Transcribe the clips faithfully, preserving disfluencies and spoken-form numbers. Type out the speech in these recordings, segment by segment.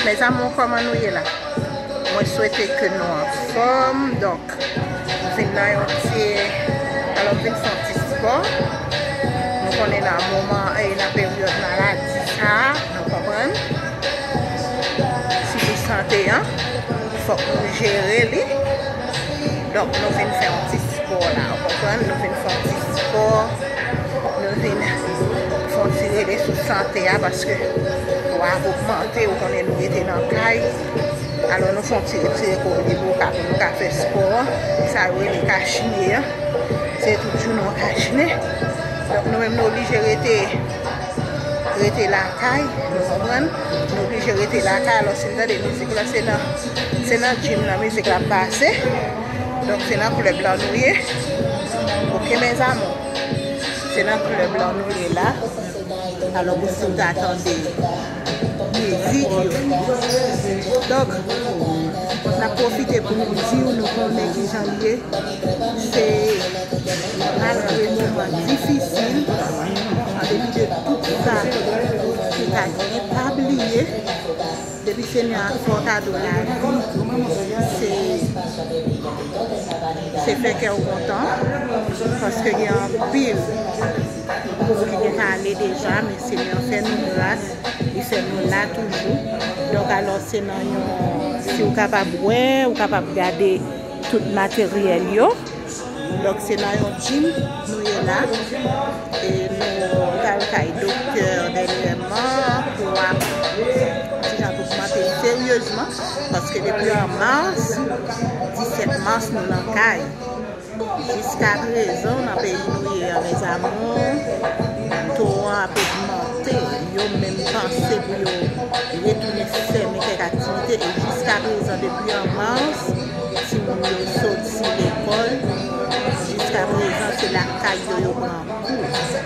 Mes amours, kòman nou ye la? Mwen swete ke nou anfòm. Donk, m vin nan yon ti, alò, m vin fè yon ti spò. Nou konnen nan moman, e nan peryòd maladi sa, nou konprann. Sitou sante an, fòk nou jere li. Donk, nou vin fè yon ti spò la, ou konprann? Nou vin fè yon ti spò, nou vin fè yon ti rele sou sante a, paske twa ap ogmante, ou konnen nou rete nan kay. Alò, nou fè yon ti retire kò nou de boka pou nou ka fè spò an. Sa yo rele kachine an. Se tout jounen w kachine. Donk, nou menm, nou oblije rete rete lakay, nou konprann? Nou oblije rete lakay. Alò, si n tande mizik la, se nan, se nan gym nan mizik la ap pase. Donk, se nan klèb la nou ye. Oke, mes amours. Se nan klèb la nou ye la. Alò, pou si w ta tande mizik yo. Donk, n ap pwofite pou nou di w, nou konnen kijan l ye. Se malgre moman difisil, an depi de tout sa ki ta genyen, pa bliye, depi Senyè a fè w kado lavi, se, se fè kè w kontan, paske gen anpil ki gentan ale deja, men Senyè a fè nou gras, li fè nou la toujou. Donk, alò, se nan yon, si w kapab wè, ou kapab gade tout materyèl yo. Donk, se nan yon gym nou ye la. E nou t al kay doktè dènyèman pou wè si jan pou ogmante l seryezman. Paske depi an mas, disèt mas, nou nan kay. Jiska prezan, nan peyi nou ye a, mes amours, to an ap ogmante. Yo menm panse pou yo retounen fèmen kèk aktivite. E jiska prezan, depi an mas, timoun yo soti lekòl. Jiska prezan, se lakay yo yo pran kou.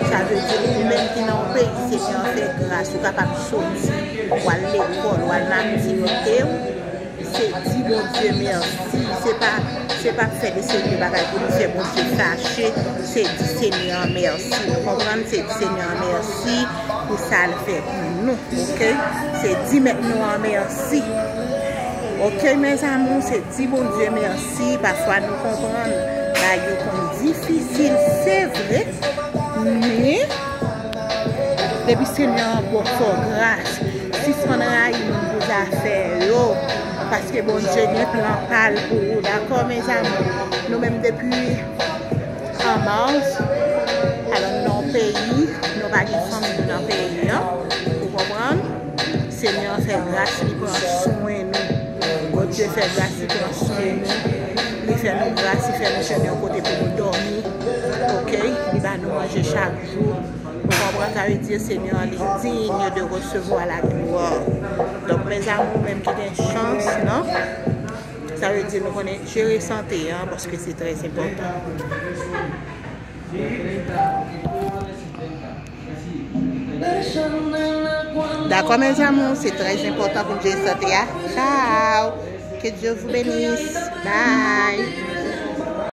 Sa vle di, ou menm ki nan yon peyi, Senyè an fè gras, ou kapab soti, w al lekòl, w al nan aktivite w. Se di Bondye mèsi. Se pa, se pa fè de serye bagay pou nou fè Bondye fache. Se di Senyè an mèsi. Nou konprann? Se di Senyè an mèsi pou sa l fè pou nou. Oke? Se di Mèt nou an mèsi. Oke, mes amours, se di Bondye mèsi. Pafwa nou konprann bagay yo konn difisil, se vre. Men, depi Senyè an ba w fè w gras, sispann rayi moun pou zafè yo, paske Bondye gen plan pa l pou ou, dakò, mes amours? Nou menm depi an mas, alò, nou nan yon peyi, nou pa gen fanmi nou nan peyi an, ou konprann? Senyè an fè gras, li pran swen nou. Bondye fè gras, li pran swen nou. Li fè nou gras, li fè nou jwenn yon kote pou nou dòmi. Oke? Li ba nou manje chak jou. Ou konprann? Sa vle di Senyè an, li digne de recevoir la gloire. Donk, mes amours, ou menm ki gen chans, non? Sa vle di nou konnen jere sante an, paske se trè enpòtan. Dakò, mes amours, se trè enpòtan pou n jere sante a. Ciao. Que Dieu vous bénisse. Bye.